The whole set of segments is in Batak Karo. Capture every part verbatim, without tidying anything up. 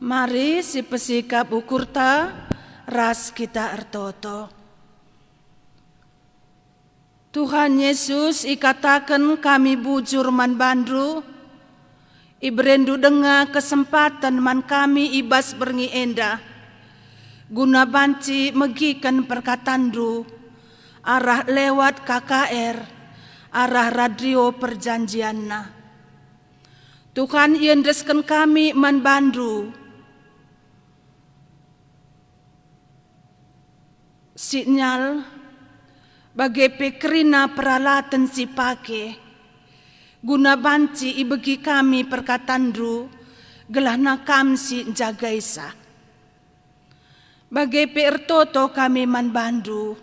Mari sipesikap ukurta ras kita ertoto. Tuhan Yesus, ikataken kami bujur man bandu, iberendu denga kesempaten man kami i bas berngi enda, guna banci megiken perkatanndu arah lewat K K R, arah Radio Perjanjianna. Tuhan iendesken kami man bandu. Sinyal, bage pe kerina peralaten si pake, guna banci ibegi kami perkatanndu, gelahna kam si njagaisa. Bage pe ertoto kami man bandu,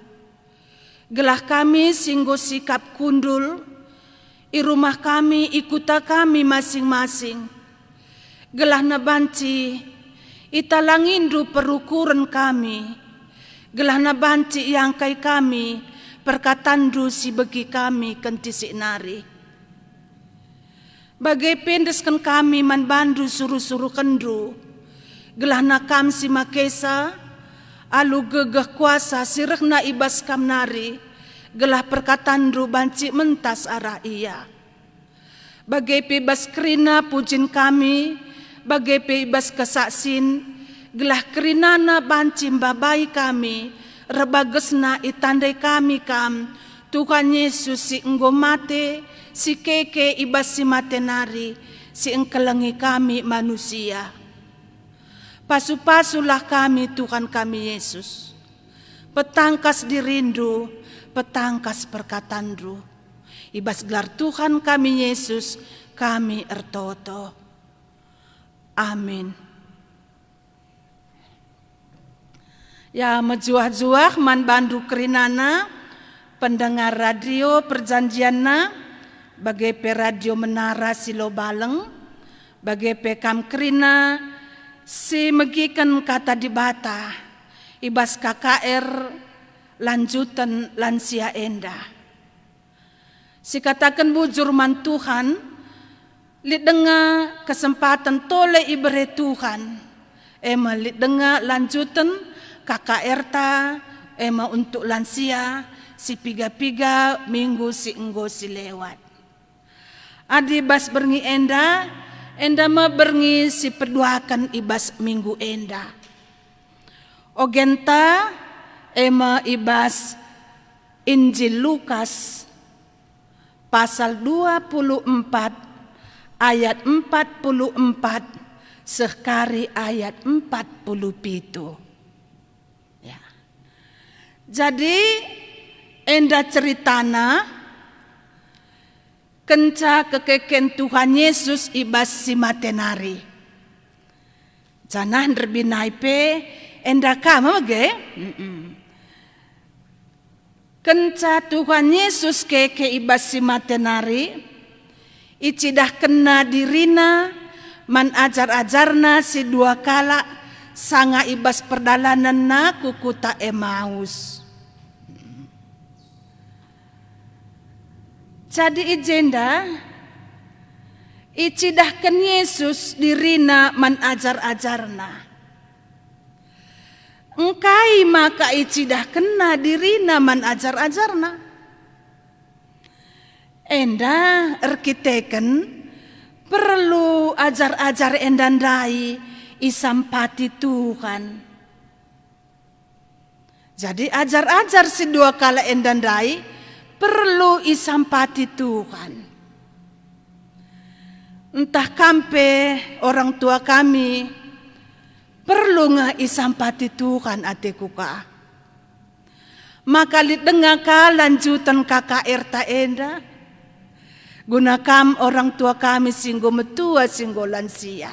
gelah kami si enggo sikap kundul, i rumah kami, i kuta kami masing-masing, gelahna banci italangindu perukuren kami, gelahna banci iangkai kami perkatanndu si begi kami kentisik nari. Bage pe endesken kami man bandu suruh-suruhkenndu, gelahna kam si makesa, alu gegeh kuasa si rehna i bas kam nari, gelah perkatanndu banci mentas arah ia. Bage pe i bas kerina pujin kami, bage pe i bas kesaksin, gelah kerinana banci mbabai kami, erbagesna itandai kami kam, Tuhan Yesus si enggo mate, si keke i bas si mate nari, si engkelengi kami manusia. Pasu-pasulah kami, Tuhan kami Yesus. Petangkas dirindu, petangkas perkatanndu. I bas gelar Tuhan kami Yesus, kami ertoto. Amin. Ya, mejuah-juah man bandu kerinana, pendengar Radio Perjanjianna, bage pe Radio Menara Silobaleng, bage pe kam kerina si megiken Kata Dibata i bas K K R lanjuten lansia enda. Sikataken bujur man Tuhan, lit denga kesempaten tole ibere Tuhan, e me lit denga lanjuten K K R-ta, e me untuk lansia, si piga-piga minggu si enggo si lewat. Adi bas berngi enda, enda me berngi si peduaken i bas minggu enda. Ogenta, e me i bas Injil Lukas, pasal dua puluh empat ayat empat puluh empat seh kari ayat empat puluh pitu. Ya. Jadi, enda ceritana kenca kekeken Tuhan Yesus i bas si mate nari. Janah nderbinai pe enda ka me ge? Mm-mm. Kenca Tuhan Yesus keke i bas si mate nari, icidahkenNa diriNa man ajar-ajarNa si dua kalak sanga i bas perdalanenNa ku kuta Emaus. Jadi i jenda icidahken Yesus diriNa man ajar-ajarNa. Engkai maka icidahkenNa diriNa man ajar-ajarNa? Enda erkiteken perlu ajar-ajar enda ndai isampati Tuhan. Jadi ajar-ajar si dua kalak enda ndai perlu isampati Tuhan. Ntah kam pe orang tua kami, perlu nge isampati Tuhan ateku ka. Maka lit denga ka lanjuten K K R-ta enda, guna kam orang tua kami si enggo metua, si enggo lansia.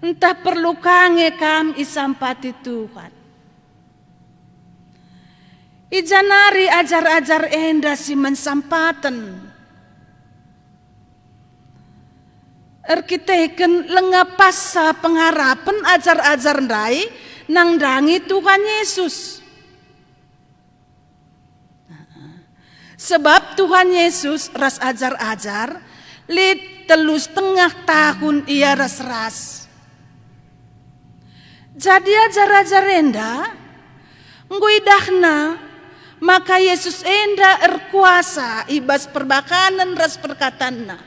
Ntah perlu ka nge kam isampati Tuhan. I ja nari ajar-ajar enda si mensampaten. Erkiteken langa pasa pengarapen ajar-ajar ndai nandangi Tuhan Yesus. Sebab Tuhan Yesus ras ajar-ajar lit telu setengah tahun ia ras-ras. Jadi ajar-ajar enda enggo idahna maka Yesus enda erkuasa i bas perbahanen ras perkatanNa.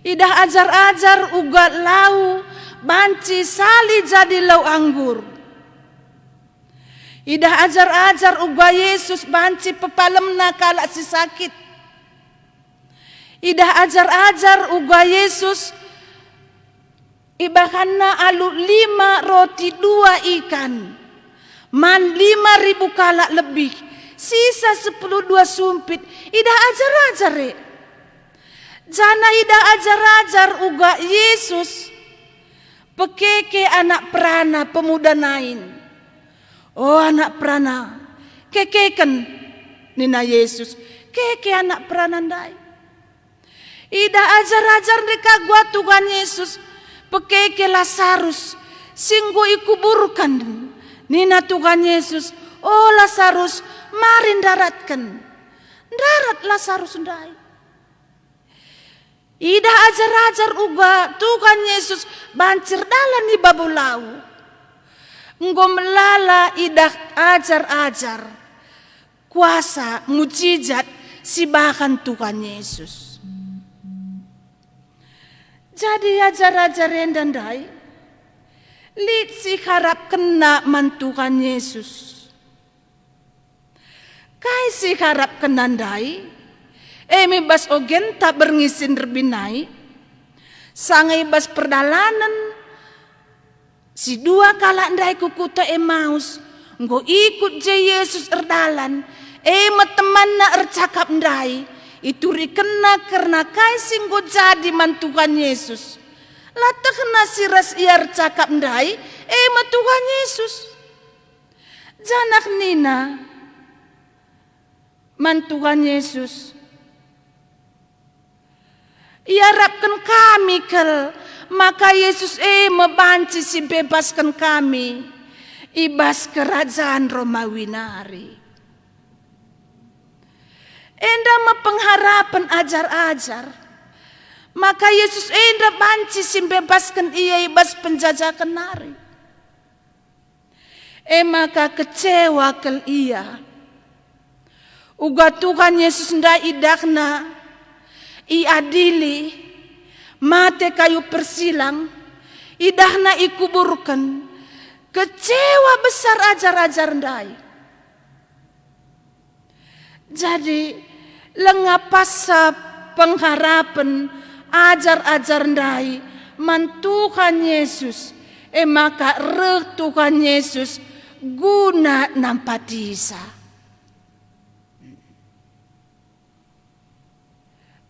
Idah ajar-ajar uga lau banci sali jadi lau anggur. Idah ajar-ajar uga Yesus banci pepalemNa kalak si sakit. Idah ajar-ajar uga Yesus ibahanNa alu lima roti dua ikan man lima ribu kalak lebih, sisa sepuluh dua sumpit. Idah ajar-ajar e. Janah idah ajar-ajar uga Yesus pekeke anak perana pemuda Nain. "O anak perana, kekeken," nina Yesus. Keke anak perana ndai. Idah ajar-ajar ndai ka uga Tuhan Yesus pekeke Lasarus si enggo ikuburken. Nina Tuhan Yesus, "O Lasarus, mari ndaratken." Ndarat Lasarus ndai. Idah ajar-ajar uga Tuhan Yesus banci erdalan i babo lau. Enggo melala idah ajar-ajar kuasa mujizat si ibahan Tuhan Yesus. Jadi ajar-ajar enda ndai lit si iharapkenna man Tuhan Yesus. Kai si iharapkenna ndai? E me bas ogenta berngi si nderbih nai, sanga i bas perdalanen si dua kalak ndai ku kuta Emaus, enggo ikut je Yesus erdalan, e me temanna ercakap ndai, iturikenna kerna kai si enggo jadi man Tuhan Yesus. La tehna si ras ia ercakap ndai, e me Tuhan Yesus. Janah nina man Tuhan Yesus, "Iarapken kami kal maka Yesus e me banci si mbebasken kami i bas kerajan Romawi nari." Enda me pengharapen ajar-ajar, maka Yesus enda banci si mbebasken ia i bas penjajaken nari. E maka kecewa kal ia. Uga Tuhan Yesus ndai idahna iadili, mate kayu persilang, idahna ikuburken. Kecewa besar ajar-ajar ndai. Jadi, langa paksa pengharapen ajar-ajar ndai man Tuhan Yesus, e maka reh Tuhan Yesus guna nampatisa.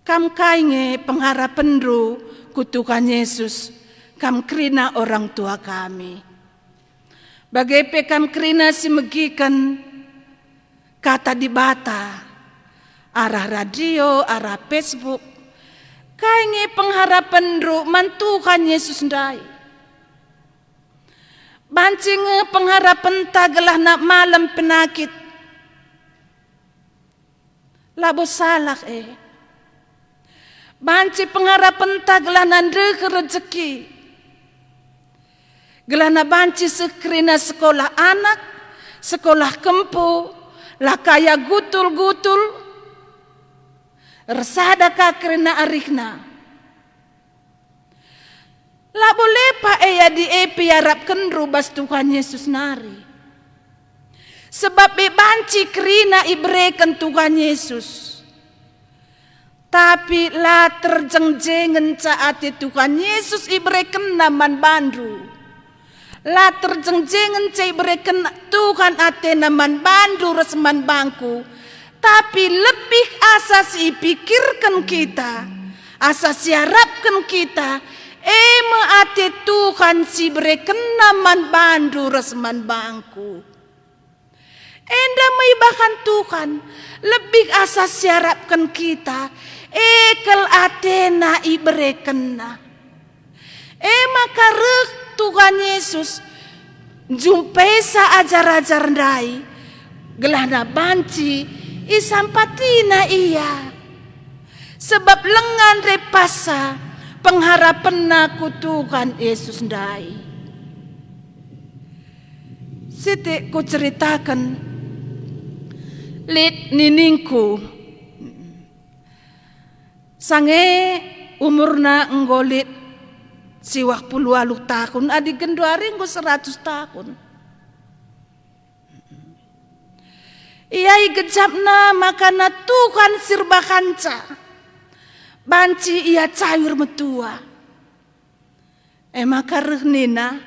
Kam kai nge pengharapenndu ku Tuhan Yesus, kam kerina orang tua kami? Bage pe kam kerina si megiken Kata Dibata arah radio, arah Facebook. Kai nge pengharapenndu man Tuhan Yesus ndai? Banci nge pengharapenta gelahna malem penakit. Labo salah e. Banci pengarapenta gelahna ndeher rejeki. Gelahna banci seh kerina sekolah anak, sekolah kempu, la kaya gutul-gutul, ersada ka kerina arihna. Labo lepa e adi e pe iarapkenndu bas Tuhan Yesus nari. Sebab e banci kerina ibereken Tuhan Yesus. Tapi la terjengjengkenca ate Tuhan Yesus iberekenNa man bandu. La terjengjengkenca ibereken Tuhan atena man bandu ras man bangku, tapi lebih asa si ipikirken kita, asa si iarapken kita, e me ate Tuhan si iberekenNa man bandu ras man bangku. Enda me ibahan Tuhan, lebih asa si iarapken kita, e kal atena iberekenNa. E maka reh Tuhan Yesus, njumpaisa ajar-ajar ndai, gelahna banci isampatina ia. Sebab lenga ndai paksa pengharapenna ku Tuhan Yesus ndai. Sitik kuceritaken, lit niningku. Sange umurna enggo lit siwah puluh waluh tahun, adi genduari enggo seratus tahun. Ia igejapna makana Tuhan si erbahanca, banci ia cayur metua. E maka reh nina,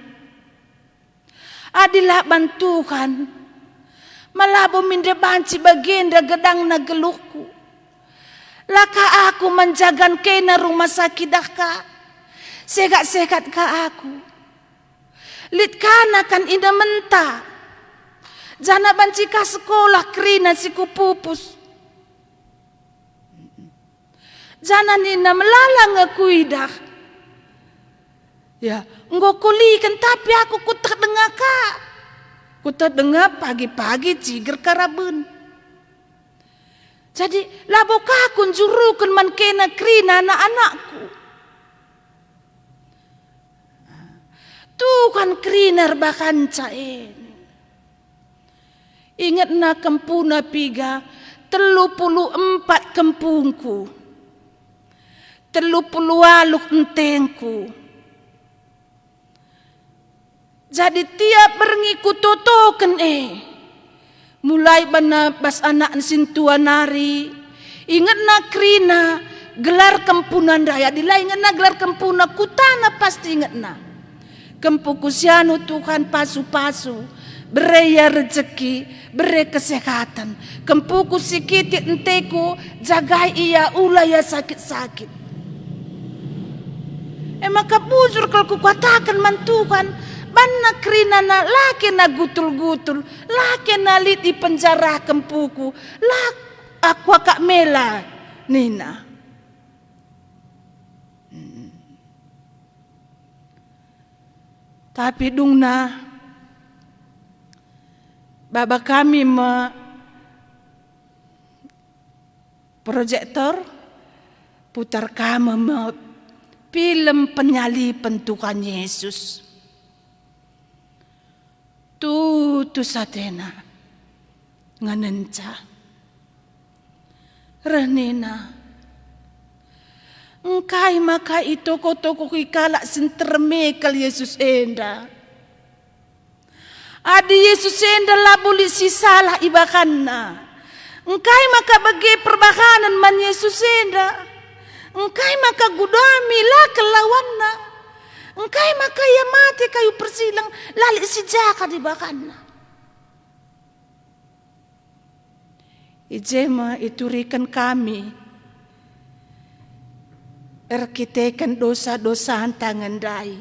"Adi la ban Tuhan, ma labo min nde banci bagenda gedangna geluhku. La ka aku man jagan kena rumah sakit ah ka. Sehat-sehat ka aku. Lit ka nakan inementa. Janah banci ka sekolah kerina si kupupus. Janah nina, melala nge kuidah. Ya, enggo kuliken, tapi aku kueteh denga ka. Kueteh denga pagi-pagi ciger karaben. Jadi, labo ka kunjuruken man kena kerina anak-anakku." Tuhan kerina erbahanca e. Ingetna kempuna piga, telu puluh empat kempungku, telu puluh waluh entengku. Jadi tiap berngi kutotoken e. Mulai bana bas anak sintua nari, ingetna kerina gelar kempuna ndai. Adi la ingetna gelar kempuna, kutana pasti ingetna. Kempuku si anu Tuhan pasu-pasu, bere ia rejeki, bere kesehatan. Kempuku si kitik enteku, jagai ia, ula ia sakit-sakit. E maka bujur kal kukataken man Tuhan, banna kerinana la kena gutul-gutul, la kena lit i penjara kempuku, la aku akap mela, nina. Tapi dungna baba kami me proyektor, putar ka me film penyaliben Tuhan Yesus. Tutus atena ngenenca. Reh nina, "Engkai maka itoko-tokohi kalak si nterem e kal Yesus enda? Adi Yesus enda labo lit si salah ibahanna, engkai maka bage perbahanen man Yesus enda? Engkai maka gudami la kelawanna? Engkai maka ia mate kayu persilang, la lit si jahat ibahanna?" I je me ituriken kami erkiteken dosa-dosanta nge ndai,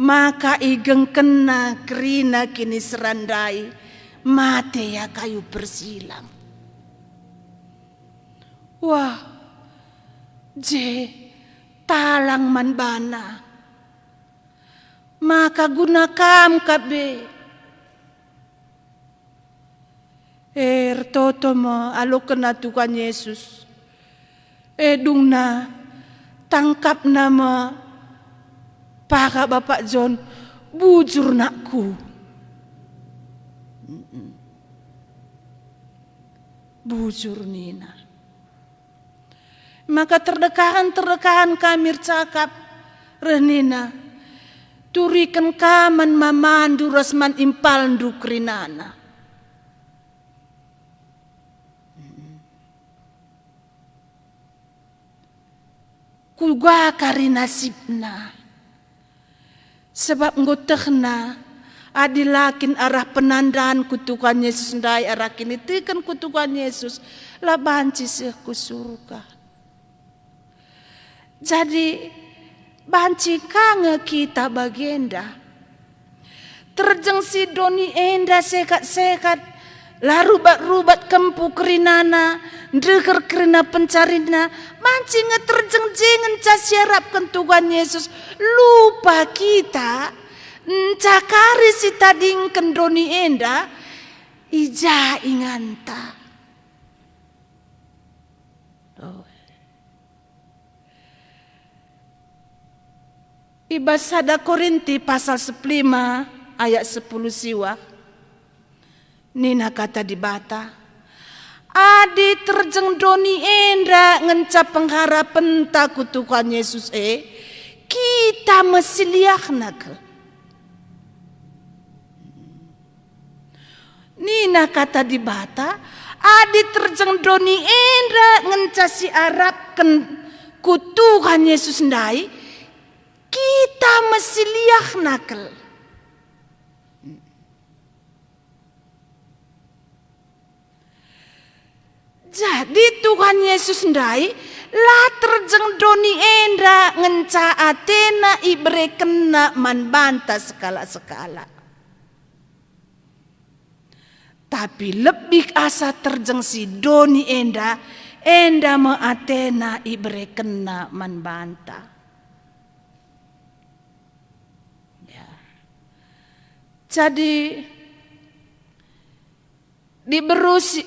maka igengkenna kerina kiniseran ndai mate ia kayu persilang. Wah, je talang man bana, maka guna kam ka be. E, ertoto me alokenna Tuhan Yesus. E, dungna, tangkapna me paha Bapak John, "Bujur, nakku." Mm-mm. Bujur nina. Maka terdekahen-terdekahen kami ercakap, reh nina, "Turiken ka man mamandu ras man impalndu kerinana." Kuga kari nasibna? Sebab enggo tehna, adi la kin arah penandanku Tuhan Yesus ndai, arah kiniteken ku Tuhan Yesus, la banci seh ku surga. Jadi, banci ka nge kita bagenda? Terjeng si doni enda sekat-sekat, la rubat-rubat kempu kerinana, ndeher kerina pencarinna, banci nge terjeng je ngenca siarapken Tuhan Yesus. Lupa kita, nca kari sitadingken doni enda, i ja inganta. Oh. I bas sada Korinti pasal sepuluh lima ayat sepuluh siwah, Nina Kata Dibata, "Adi terjeng doni enda ngenca pengharapenta ku Tuhan Yesus e, kita me si liahna kal." Nina Kata Dibata, "Adi terjeng doni enda ngenca siarapken ku Tuhan Yesus ndai, kita me si liahna kal." Jadi Tuhan Yesus ndai la terjeng doni enda ngenca atena iberekenNa man banta sekalak-sekalak. Tapi lebih asa terjeng si doni enda, enda me atena iberekenNa man banta. Ya. Jadi, diberu si,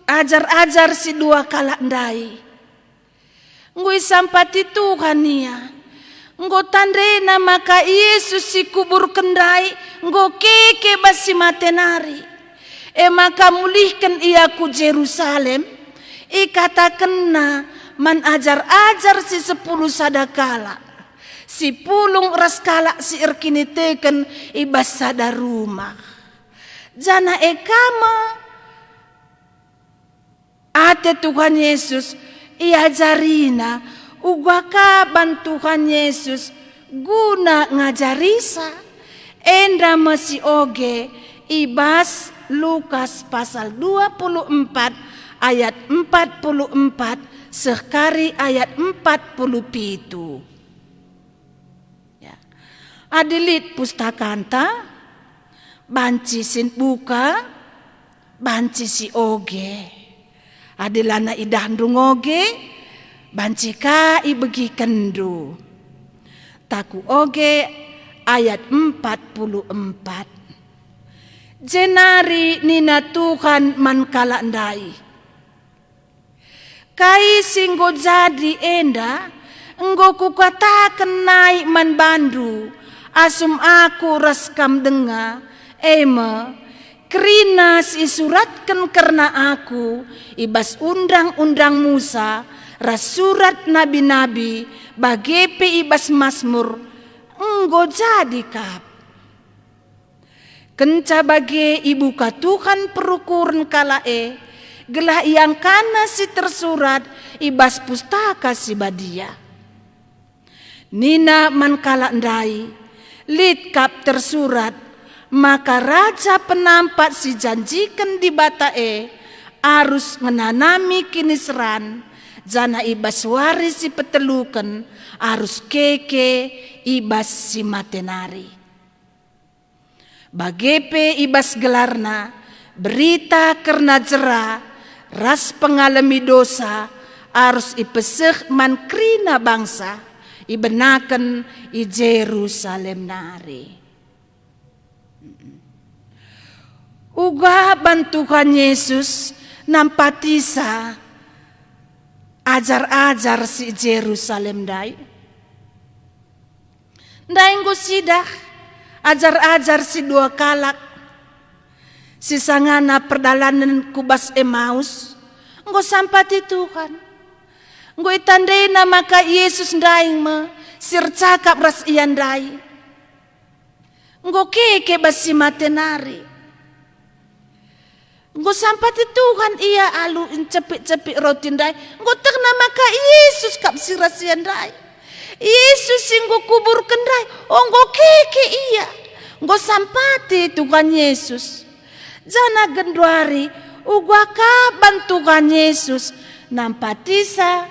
ajar-ajar si dua kalak ndai, enggo isampati Tuhan ia. Enggo tandena maka Yesus si kuburken ndai enggo keke bas si mate nari. E maka mulihken ia ku Jerusalem, ikatakenna man ajar-ajar si sepuluh sada kalak, si pulung ras kalak si erkiniteken i bas sada rumah. Janah e ka me ate Tuhan Yesus, iajariNa, uga ka ban Tuhan Yesus guna ngajarisa. Enda me si oge i bas Lukas pasal dua puluh empat ayat empat puluh empat seh kari ayat empat puluh pitu. Ya. Adi lit pustakanta, banci si buka, banci si oge. Adi lana idahndu ngoge, banci ka ibegikenndu. Taku oge ayat empat puluh empat. Jenari nina Tuhan man kalak ndai, "Kai si enggo jadi enda enggo kukataken nai man bandu asum aku ras kam denga, e me, kerina si isuratken kerna aku i bas Undang-undang Musa ras surat nabi-nabi, bage pe i bas Masmur, enggo jadi kap." Kenca bage ibuka Tuhan perukuren kalak e, gelah iangkana si tersurat i bas Pustaka Si Badia. Nina man kalak ndai, "Lit kap tersurat maka raja penampat si janjiken Dibata e arus ngenanami kiniseran, janah i bas wari si peteluken arus keke i bas si mate nari." Bage pe i bas gelarna, berita kerna jera ras pengalemi dosa arus ipeseh man kerina bangsa, ibenaken i Jerusalem nari. Uga ban Tuhan Yesus nampatisa ajar-ajar si Jerusalem ndai. Ndai enggo sidah ajar-ajar si dua kalak si sangana perdalanen ku bas Emaus, enggo sampati Tuhan. Enggo itandena maka Yesus ndai me si ercakap ras ia ndai. Enggo keke bas si mate nari. Enggo sampati Tuhan ia alu ncepik-cepik roti ndai, enggo tehna maka Yesus kap si ras ia ndai. Yesus si enggo kuburken ndai, enggo keke ia. Enggo sampati Tuhan Yesus. Janah genduari uga ka ban Tuhan Yesus nampatisa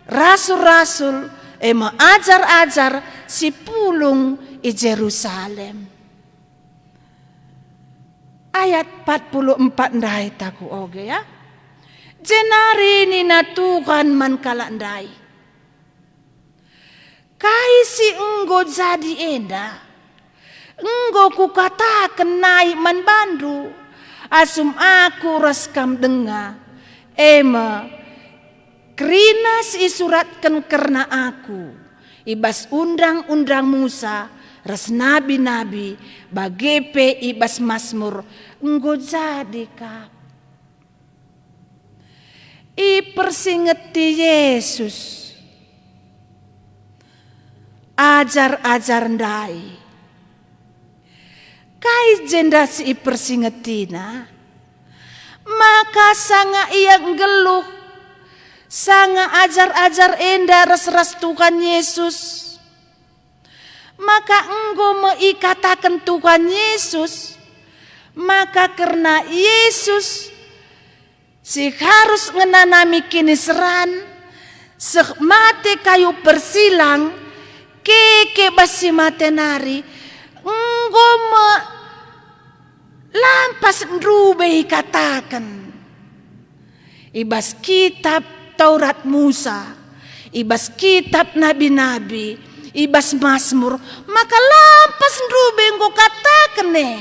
rasul-rasul, e me ajar-ajar si pulung i Jerusalem. Ayat empat puluh empat ndai taku oge, ya. Jenari nina Tuhan man kalak ndai, "Kai si enggo jadi enda? Enggo kukataken nai man bandu, asum aku ras kam denga, e me, kerina si isuratken kerna aku i bas Undang-undang Musa ras nabi-nabi, bage pe i bas Masmur enggo jadi kap. Ipersingeti Jesus ajar-ajar ndai. Kai jenda si ipersingetiNa? Maka sanga ia nggeluh, sanga ajar-ajar enda ras-ras Tuhan Yesus, maka enggo me ikataken Tuhan Yesus, maka kerna Yesus si harus ngenanami kiniseran, seh mate kayu persilang, keke bas si mate nari, enggo me lampas ndube ikataken. I bas kitab Taurat Musa, i bas kitab nabi-nabi, i bas Masmur, maka lampas ndube enggo kataken e.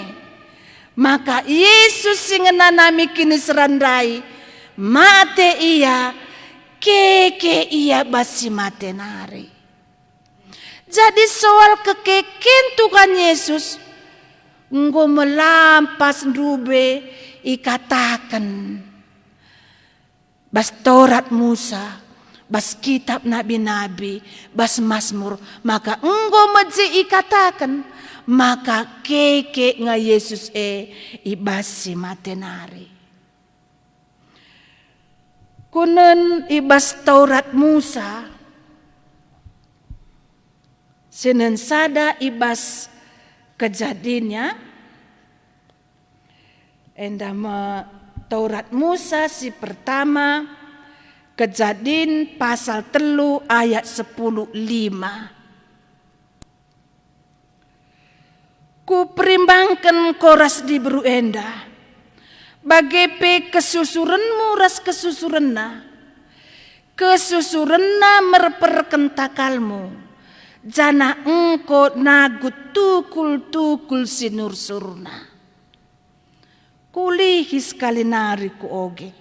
Maka Yesus si ngenanami kiniseran ndai, mate ia, keke ia bas si mate nari. Jadi soal kekeken Tuhan Yesus enggo me lampas ndube ikataken bas Taurat Musa, bas kitab nabi-nabi, bas Masmur, maka enggo me je ikataken, maka keke nge Yesus e i bas si mate nari. Kunen i bas Taurat Musa, sinen sada i bas Kejadin, ya. Enda me Taurat Musa si pertama, Kejadin pasal telu ayat sepuluh lima. Kuperimbangken ko ras diberu enda, bage pe kesusurenmu ras kesusurenna. Kesusurenna merperken takalmu, janah engko nagut tukul-tukul si nursurna. Kulihi sekali nari kuoge.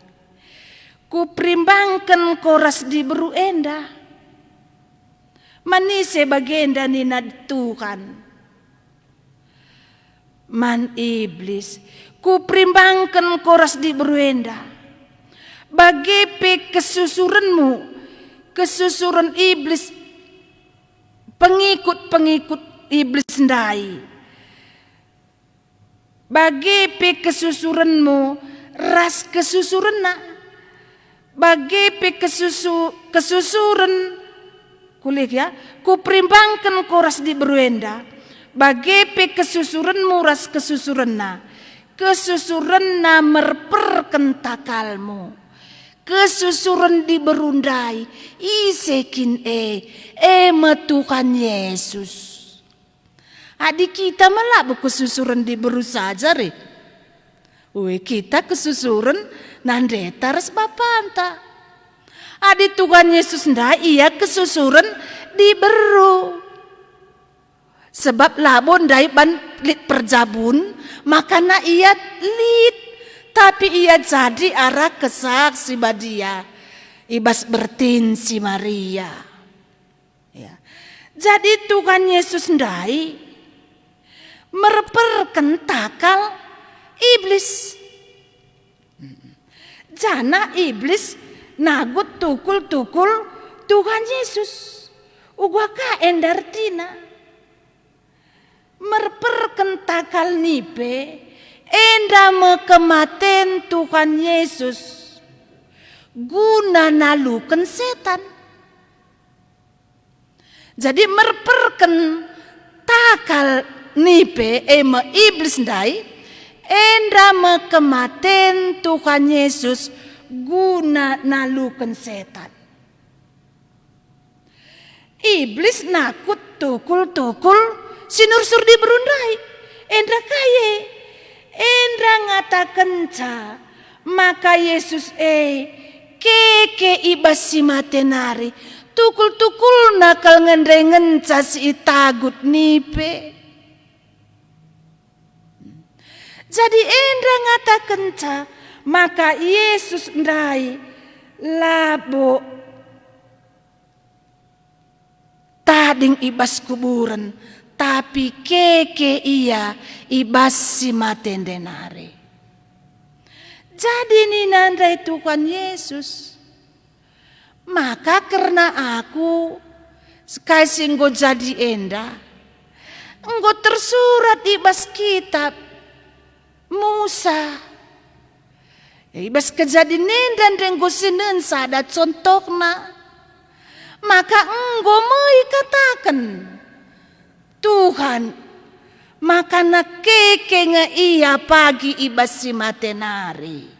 Kuperimbangken ko ras diberu enda. Man ise bagenda nina Tuhan? Man Iblis. Kuperimbangken ko ras diberu enda. Bage pe kesusurenmu, kesusuren Iblis, pengikut-pengikut Iblis ndai. Bage pe kesusurenmu ras kesusurenna. Bage pe kesusu-, kesusuren, kuliah ya, kuperimbangken ko ras diberu enda. Bage pe kesusurenmu ras kesusurenna. Kesusurenna merperken takalmu. Kesusuren diberu ndai, ise kin e? E me Tuhan Yesus. Adi kita me labo kesusuren diberu saja, re. Ue, kita kesusuren nandeta ras Bapanta. Adi Tuhan Yesus ndai, ia kesusuren diberu. Sebab labo ndai ban lit perjabun, makana ia lit, tapi ia jadi arah Kesah Si Badia i bas bertin si Maria. Ya. Jadi Tuhan Yesus ndai merperken takal Iblis. Janah Iblis nagut tukul-tukul Tuhan Yesus. Uga ka enda ertina? Merperken takal nipe, enda me kematen Tuhan Yesus guna naluken setan. Jadi merperken takal nipe, e me Iblis ndai, enda me kematen Tuhan Yesus guna naluken setan. Iblis nakut tukul-tukul si nursur diberu ndai. Enda ka e? Enda ngatakenca maka Yesus e keke i bas si mate nari, tukul-tukulna kal nge ndai ngenca si itagut nipe. Jadi enda ngatakenca maka Yesus ndai labo tading i bas kuburen, tapi keke ia i bas si mate ndenari. Jadi nina ndai Tuhan Yesus, "Maka kerna Aku, kai si enggo jadi enda, enggo tersurat i bas kitap Musa. I bas kejadin enda ndai enggo sinen sada contohna. Maka enggo me ikataken Tuhan, maka na keke nge ia pagi i bas si mate nari."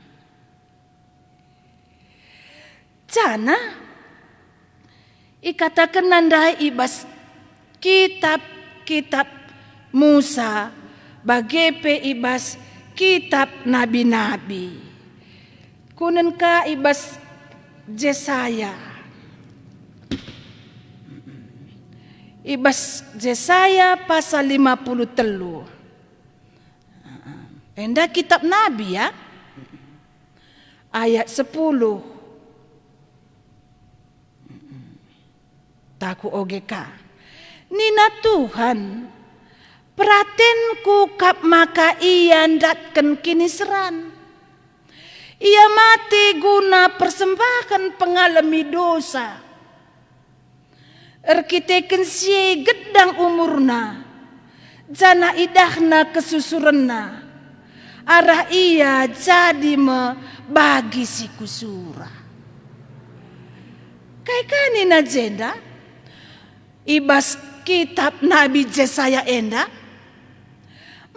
Janah ikatakenna ndai i bas kitap-kitap Musa, bage pe i bas kitap nabi-nabi. Kunen ka i bas Jesaya. I bas Jesaya pasal lima puluh telu. Enda kitap nabi, ya. Ayat sepuluh. Taku oge ka. Nina Tuhan, "PeratenKu kap maka ia ndatken kiniseran. Ia mate guna persembahen pengalemi dosa. Erkiteken si e gedang umurna, janah idahna kesusurenna, arah ia jadi me bagi si kusura." Kai ka nina jenda? I bas kitap Nabi Jesaya enda,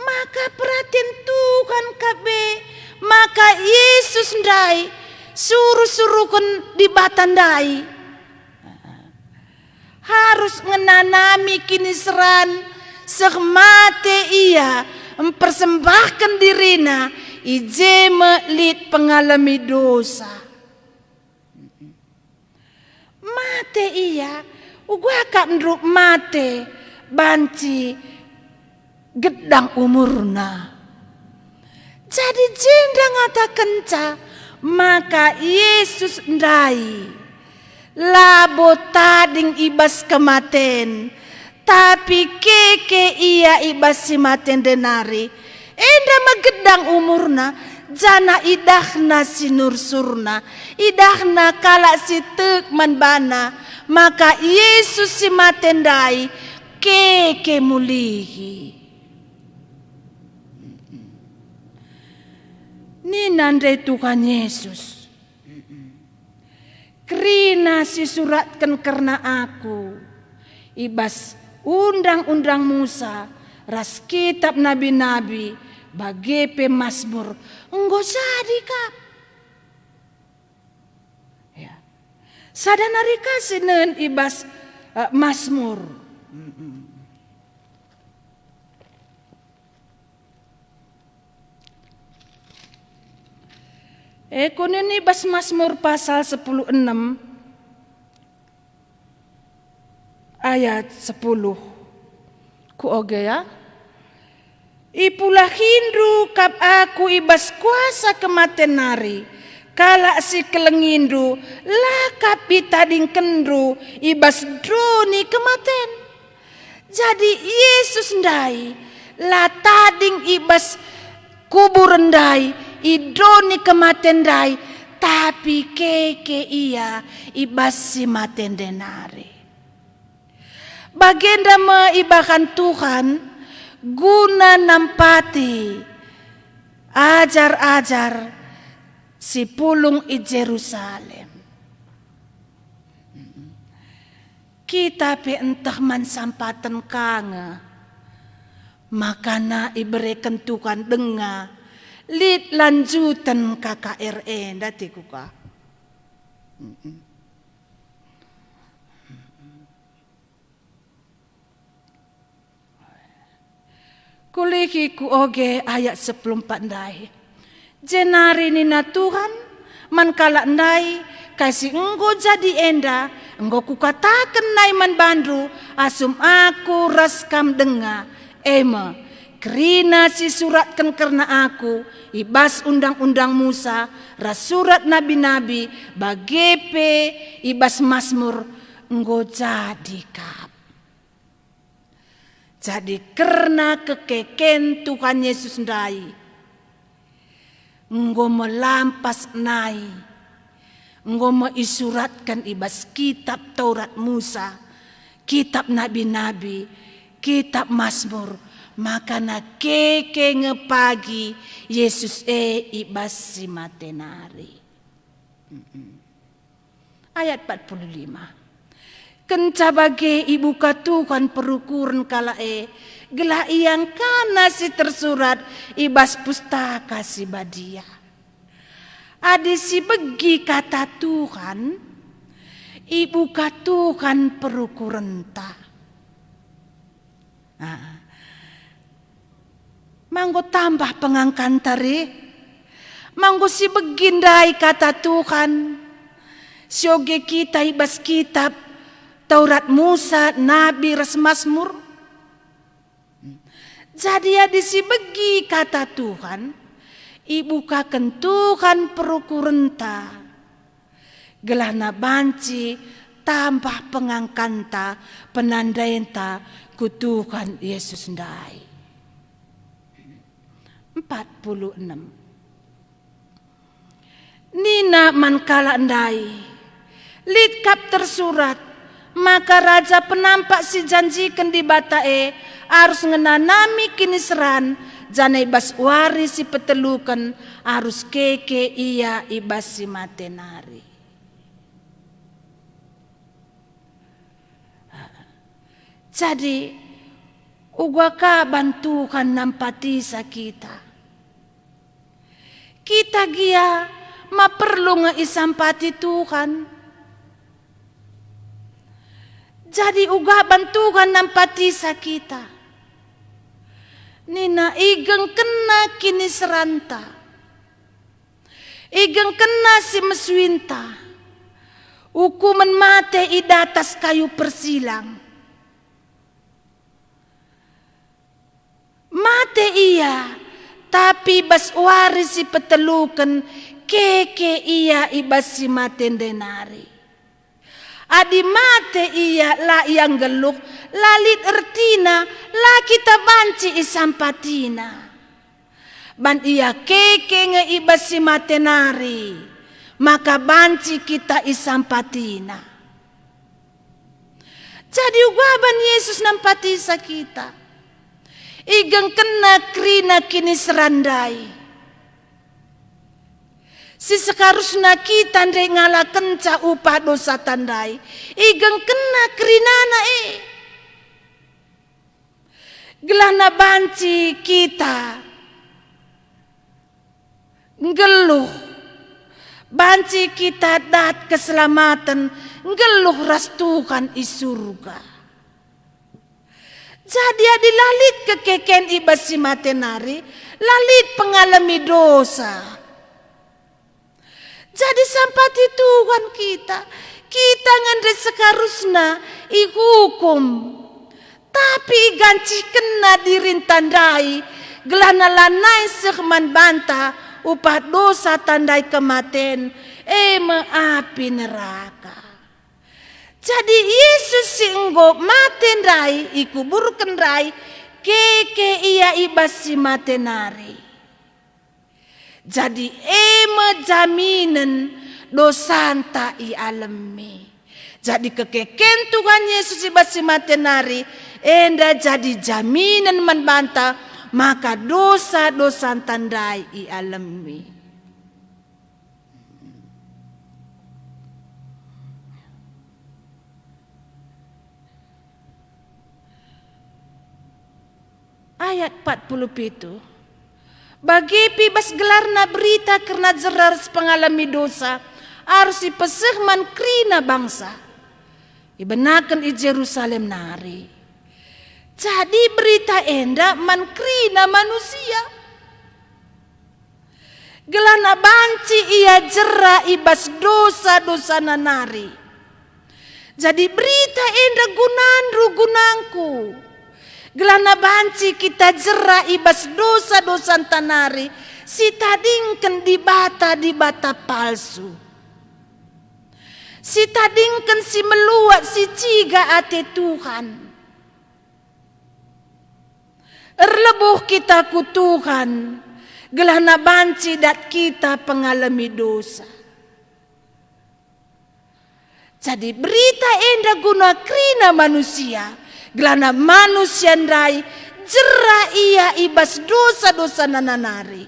maka peraten Tuhan kap e, maka Yesus ndai, suruh-suruhen Dibata ndai, arus ngenanami kiniseran seh mate ia, mpersembahken dirina, i je me lit pengalemi dosa. Mate ia, uga kap ndrup mate banci gedang umurna. Jadi jenda ngatakenca maka Yesus ndai labo tading i bas kematen, tapi keke ia i bas si mate ndenari. Enda me gedang umurna, janah idahna si nursurna, idahna kalak si tek man bana, maka Yesus si mate ndai keke mulihi. Nina ndai Tuhan Yesus, "Kerina si suratken kerna Aku i bas Undang-undang Musa ras Kitap Nabi-nabi, bage pe Masmur, enggo jadi kap." Ya. Sada nari ka si nen i bas, eh, Masmur. E, kunen i bas Masmur pasal sepuluh enem ayat sepuluh. Ku oge ya. "Ipulahindu kap aku i bas kuasa kematen nari, kalak si kelengindu la kap itadingkenndu i bas doni kematen." Jadi Yesus ndai la tading i bas kuburen ndai, i doni kematen ndai, tapi keke ia i bas si mate ndenari. Bagenda me ibahan Tuhan guna nampati ajar-ajar si pulung i Jerusalem. Kita pe ntah man sampaten ka nge, makana ibereken Tuhan denga lit lanjuten K K R enda, tiku ka. Kulihi ku oge ayat sepuluh empat ndai. Jenari nina Tuhan man kalak ndai, "Kai si enggo jadi enda enggo kukataken nai man bandu asum Aku ras kam denga, e me, kerina si suratken kerna Aku i bas Undang-undang Musa ras surat nabi-nabi, bage pe i bas Masmur, enggo jadi kap." Jadi kerna kekeken Tuhan Yesus ndai, enggo me lampas nai, enggo me isuratken i bas Kitab Taurat Musa, Kitab Nabi-nabi, Kitab Masmur, maka na keke nge pagi Yesus e i bas si mate nari. Mm-mm. Ayat empat puluh lima. Kenca bage ibuka Tuhan perukuren kalak e, gelah iangkana si tersurat i bas Pustaka Si Badia. Adi sibegi kata Tuhan, ibuka Tuhan perukurenta. Ah. Ma enggo tambah pengangkanta re? Ma enggo sibegi ndai kata Tuhan, sioge kita i bas kitab Taurat Musa, Nabi ras Masmur? Jadi adi sibegi kata Tuhan, ibukaken Tuhan perukurenta. Gelahna banci tambah pengangkanta, penandainta ku Tuhan Yesus ndai. Empat puluh enam. Nina man kalak ndai, "Lit kap tersurat, maka Raja Penampak si janjiken Dibata e arus ngenanami kiniseran, janah i bas wari si peteluken arus keke ia i bas si mate nari." Jadi, uga ka ban Tuhan nampatisa kita? Kita gia ma perlu nge isampati Tuhan? Jadi uga ban Tuhan nampatisa kita. Nina, igengkenna kiniseranta. Igengkenna si mesuinta. Ukumen mate i datas kayu persilang. Mate ia, tapi bas wari si peteluken keke ia i bas si mate ndenari. Adi mate ia la ia nggeluh, la lit ertina, la kita banci isampatina. Ban ia keke nge i bas si mate nari, maka banci kita isampatina. Jadi uga ban Yesus nampatisa kita. Igengkenna kerina kiniseran ndai. Si seharusna kita ndai ngalakenca upah dosata ndai, igengkenna kerinana e. Gelahna banci kita nggeluh, banci kita dat keselamaten, nggeluh ras Tuhan i surga. Jadi adi la lit kekeken i bas si mate nari, la lit pengalemi dosa. Jadi sampati Tuhan kita, kita nge ndai seharusna ihukum, tapi igancihkenna dirinta ndai, gelahna lanai seh man banta upah dosata ndai kematen, e me api neraka. Jadi Yesus si enggo mate ndai, ikuburken ndai, keke ia i bas si mate nari. Jadi e me jaminen dosanta ialemi. Jadi kekeken Tuhan Yesus i bas si mate nari, enda jadi jaminen man banta maka dosa-dosanta ndai ialemi. Ayat empat puluh pitu. Bage pe i bas gelarna berita kerna jera ras pengalemi dosa arus ipeseh man kerina bangsa, ibenaken i Jerusalem nari. Jadi berita enda man kerina manusia. Gelahna banci ia jera i bas dosa-dosana nari. Jadi berita enda gunandu gunangku. Gelahna banci kita jera i bas dosa-dosanta nari, sitadingken dibata-dibata palsu. Sitadingken si meluat, si ciga ate Tuhan. Erlebuh kita ku Tuhan, gelahna banci dat kita pengalemi dosa. Jadi berita enda guna kerina manusia, gelahna manusia ndai jera ia i bas dosa-dosana nari.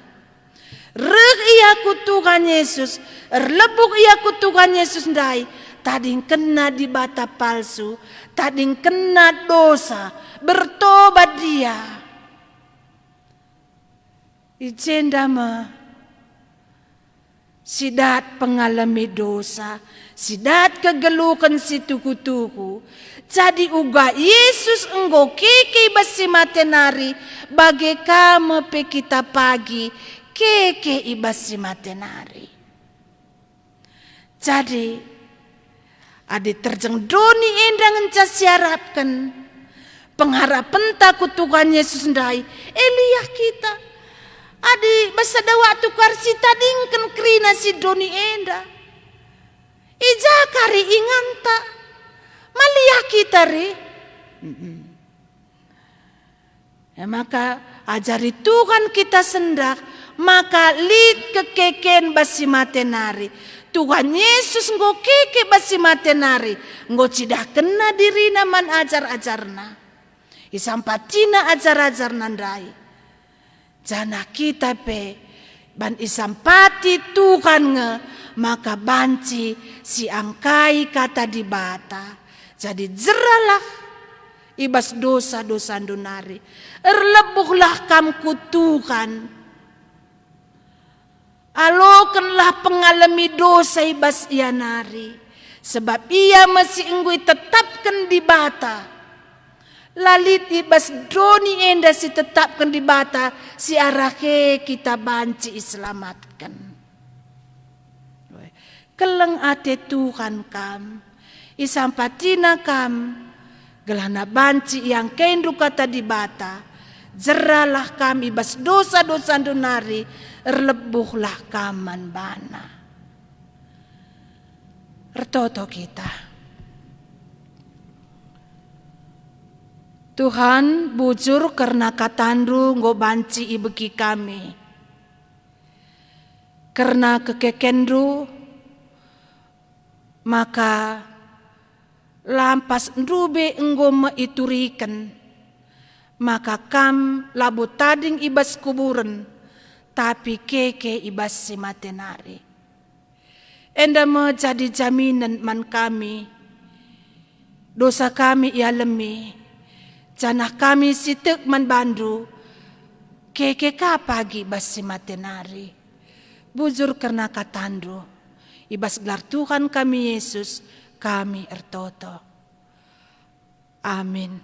Reh ia ku Tuhan Yesus, erlebuh ia ku Tuhan Yesus ndai, tadingkenna dibata palsu, tadingkenna dosa, bertobat ia. I jenda me si dat pengalemi dosa, si dat kegeluhen si tuhu-tuhu. Jadi uga Yesus enggo keke i bas si mate nari, bage ka me pe kita pagi keke i bas si mate nari. Jadi, adi terjeng doni enda ngenca siarapken, pengharapenta ku Tuhan Yesus ndai, e liah kita. Adi bas sada waktu kari sitadingken kerina si doni enda, i ja kari inganta? Maliah kita re. Mm-mm. E maka, ajari Tuhan kita sendah, maka lit kekeken bas si mate nari. Tuhan Yesus enggo keke bas si mate nari, enggo cidahkenNa diriNa man ajar-ajarNa. IsampatiNa ajar-ajarNa ndai. Janah kita pe, ban isampati Tuhan nge, maka banci siangkai kata Dibata. Jadi jeralah i bas dosa-dosandu nari. Erlebuhlah kam ku Tuhan. Alokenlah pengalemi dosa i bas ia nari, sebab ia me si enggo itetapken Dibata. La lit i bas doni enda si tetapken Dibata si arah e kita banci iselamatken. Keleng ate Tuhan kam, isampatiNa kam, gelahna banci iangkaindu kata Dibata, jeralah kam i bas dosa-dosandu nari, erlebuhlah kam man baNa. Ertoto kita. Tuhan, bujur kerna kataNdu enggo banci ibegi kami. Kerna kekekenndu, maka lampas ndube enggo me ituriken, maka kam labo tading i bas kuburen, tapi keke i bas si mate nari. Enda me jadi jaminen man kami, dosa kami ialemi, janah kami si tek man bandu, keke ka pagi bas si mate nari. Bujur kerna katandu, i bas gelar Tuhan kami Yesus, kami ertoto. Amin.